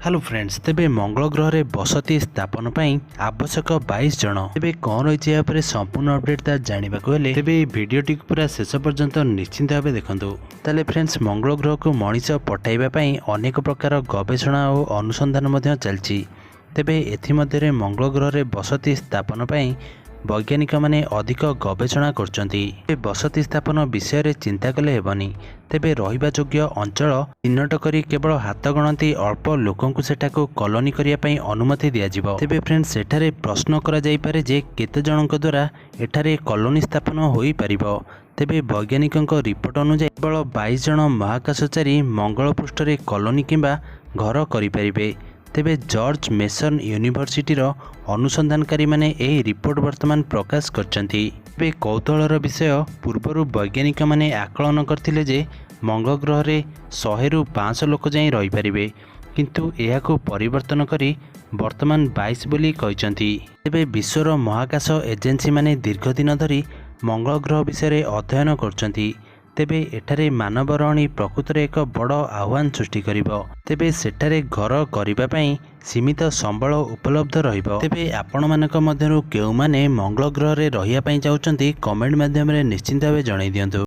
Hello friends, ତେବେ ମଙ୍ଗଳ ଗ୍ରହରେ ବସତି ସ୍ଥାପନ ପାଇଁ ଆବଶ୍ୟକ 22 ଜଣ। ତେବେ କ'ଣ ରହିଛି ଏହା ଉପରେ ସମ୍ପୂର୍ଣ୍ଣ ଅପଡେଟ୍, ତା ଜାଣିବାକୁ ହେଲେ ତେବେ ଏହି ଭିଡ଼ିଓଟିକୁ ପୁରା ଶେଷ ପର୍ଯ୍ୟନ୍ତ ନିଶ୍ଚିନ୍ତ ଭାବେ ଦେଖନ୍ତୁ। ତାହେଲେ ଫ୍ରେଣ୍ଡସ୍, ମଙ୍ଗଳ ଗ୍ରହକୁ ମଣିଷ ପଠାଇବା ପାଇଁ ଅନେକ ପ୍ରକାର ଗବେଷଣା ଓ ଅନୁସନ୍ଧାନ ମଧ୍ୟ ଚାଲିଛି। ତେବେ ଏଥିମଧ୍ୟରେ ମଙ୍ଗଳ ଗ୍ରହରେ ବସତି ସ୍ଥାପନ ପାଇଁ ବୈଜ୍ଞାନିକମାନେ ଅଧିକ ଗବେଷଣା କରୁଛନ୍ତି। ତେବେ ବସତି ସ୍ଥାପନ ବିଷୟରେ ଚିନ୍ତା କଲେ ହେବନି। ତେବେ ରହିବା ଯୋଗ୍ୟ ଅଞ୍ଚଳ ଚିହ୍ନଟ କରି କେବଳ ହାତ ଗଣତି ଅଳ୍ପ ଲୋକଙ୍କୁ ସେଠାକୁ କଲୋନୀ କରିବା ପାଇଁ ଅନୁମତି ଦିଆଯିବ। ତେବେ ଫ୍ରେଣ୍ଡ, ସେଠାରେ ପ୍ରଶ୍ନ କରାଯାଇପାରେ ଯେ କେତେ ଜଣଙ୍କ ଦ୍ୱାରା ଏଠାରେ କଲୋନୀ ସ୍ଥାପନ ହୋଇପାରିବ? ତେବେ ବୈଜ୍ଞାନିକଙ୍କ ରିପୋର୍ଟ ଅନୁଯାୟୀ କେବଳ 22 ଜଣ ମହାକାଶଚାରୀ ମଙ୍ଗଳ ପୃଷ୍ଠରେ କଲୋନୀ କିମ୍ବା ଘର କରିପାରିବେ। ତେବେ ଜର୍ଜ ମେସନ ୟୁନିଭର୍ସିଟିର ଅନୁସନ୍ଧାନକାରୀମାନେ ଏହି ରିପୋର୍ଟ ବର୍ତ୍ତମାନ ପ୍ରକାଶ କରିଛନ୍ତି। ତେବେ କୌତୂହଳର ବିଷୟ, ପୂର୍ବରୁ ବୈଜ୍ଞାନିକମାନେ ଆକଳନ କରିଥିଲେ ଯେ ମଙ୍ଗଳ ଗ୍ରହରେ 100ରୁ 500 ଲୋକ ଯାଇ ରହିପାରିବେ, କିନ୍ତୁ ଏହାକୁ ପରିବର୍ତ୍ତନ କରି ବର୍ତ୍ତମାନ 22 ବୋଲି କହିଛନ୍ତି। ତେବେ ବିଶ୍ୱର ମହାକାଶ ଏଜେନ୍ସିମାନେ ଦୀର୍ଘ ଦିନ ଧରି ମଙ୍ଗଳ ଗ୍ରହ ବିଷୟରେ ଅଧ୍ୟୟନ କରୁଛନ୍ତି। ତେବେ ଏଠାରେ ମାନବ ରହଣି ପ୍ରକୃତରେ ଏକ ବଡ଼ ଆହ୍ୱାନ ସୃଷ୍ଟି କରିବ। ତେବେ ସେଠାରେ ଘର କରିବା ପାଇଁ ସୀମିତ ସମ୍ବଳ ଉପଲବ୍ଧ ରହିବ। ତେବେ ଆପଣମାନଙ୍କ ମଧ୍ୟରୁ କେଉଁମାନେ ମଙ୍ଗଳ ଗ୍ରହରେ ରହିବା ପାଇଁ ଚାହୁଁଛନ୍ତି, କମେଣ୍ଟ ମାଧ୍ୟମରେ ନିଶ୍ଚିନ୍ତ ଭାବେ ଜଣାଇ ଦିଅନ୍ତୁ।